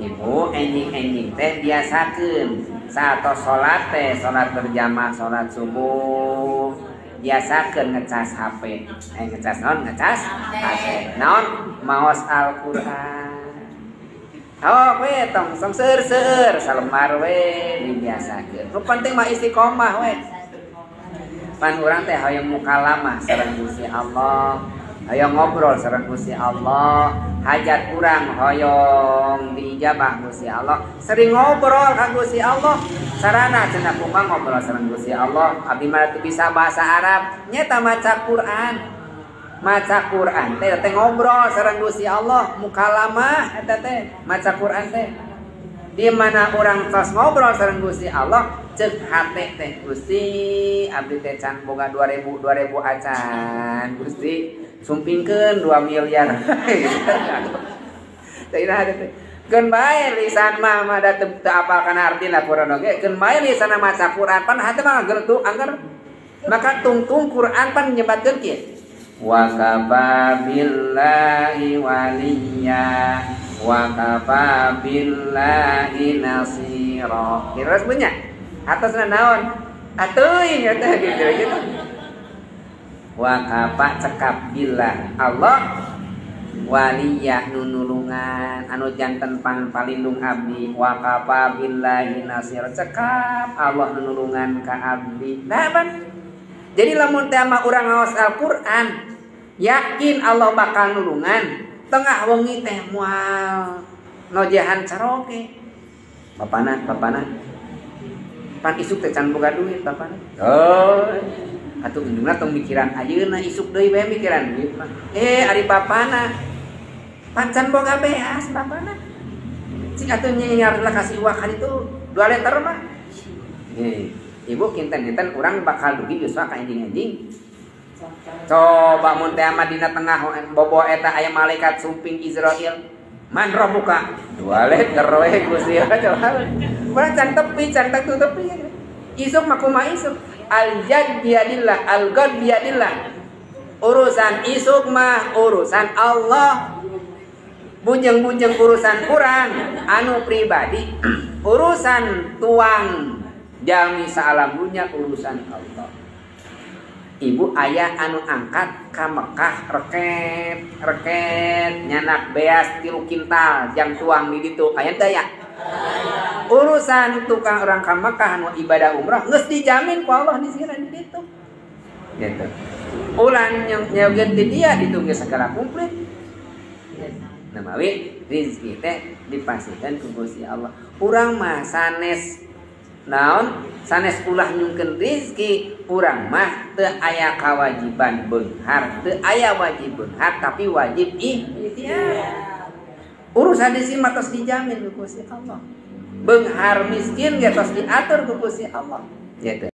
Ibu enjing-enjing teh biasakeun saatos salat teh salat berjamaah salat subuh biasakeun ngecas HP. Ngecas naon? Ngecas HP. Naon? Maos Al-Qur'an. Oh, we tong tong seueur-seueur salembar we dibiasakeun. Nu penting mah istiqomah we. Pan urang teh hoyong mukalamah sareng Gusti Allah, hoyong ngobrol sareng Gusti Allah, hajat urang hoyong diijabah Gusti Allah, sering ngobrol ka Gusti Allah. Sarana cenah kumaha ngobrol sareng Gusti Allah, abdi mah teu bisa bahasa Arab, nyeta maca Quran. Maca Quran teh teh ngobrol sareng Gusti Allah, mukalamah eta teh maca Quran teh. Di mana urang tos ngobrol sareng Gusti Allah, cek hate teh Gusti abdi teh can boga 2000 acan Gusti sumpingkeun 2 miliar. Teh iraha teh. Keun bae lisan mah mah da teu apal kana artina Quran oge, keun bae lisan maca Quran pan hate mah geurtu angger. Maka tungtung Quran pan nyebatkeun kieu. Wa kafa billahi waliya wa kafa billahi nasira. Kira punya atasna naon? Atuh eta gitu gitu. Wa kafa cekap billah Allah waliyah nunulungan anu janten palindung abdi wa kafa billahi nasira cekap Allah nunulungan ka abdi. Nah pan jadi lamun teh mah urang ngaos Al-Qur'an yakin Allah bakal nulungan tengah wengi teh moal nojahan caroke. Bapana pan isuk teh can boga duit bapana. Oh, atuh indungna tong mikiran ayeuna isuk deui bae mikiran duit mah. Ari bapana pan can boga beas bapana. Cik atuh nyiar lah kasih uang kan itu 2 liter mah. Ibu kinten-kinten urang bakal dugi yuswa ka enjing-enjing. Coba mun teh mah dina tengah bobo eta aya malaikat sumping Israil. Man robuka 2 liter we Gusti coba. Urang can tepi, can tepi. Isuk mah kumaha isuk? Al yad biadillah, al qad biadillah. Urusan isuk mah urusan Allah. Bujeng-bujeng urusan urang anu pribadi, urusan tuang jalmi saalam dunya urusan Allah. Ibu ayah anu angkat ka Mekah reket reket nyanak beas 3 kintal jang tuang di ditu aya teu aya? Urusan tukang orang ka Mekah anu ibadah umrah geus dijamin ku Allah disira di ditu. Gitu. Ulah nyeugkeun ti dia ditu geus segala komplit. Namawi rezeki teh dipastikan ku Gusti Allah. Urang mah sanes naon sanes ulah nyungkeun rezeki urang mah teu aya kawajiban beunghar, teu aya wajib beunghar tapi wajib ikhtiar. Urusan di sini mah tos dijamin ku Gusti Allah. Beunghar miskin ge tos diatur ku Gusti Allah. Gitu.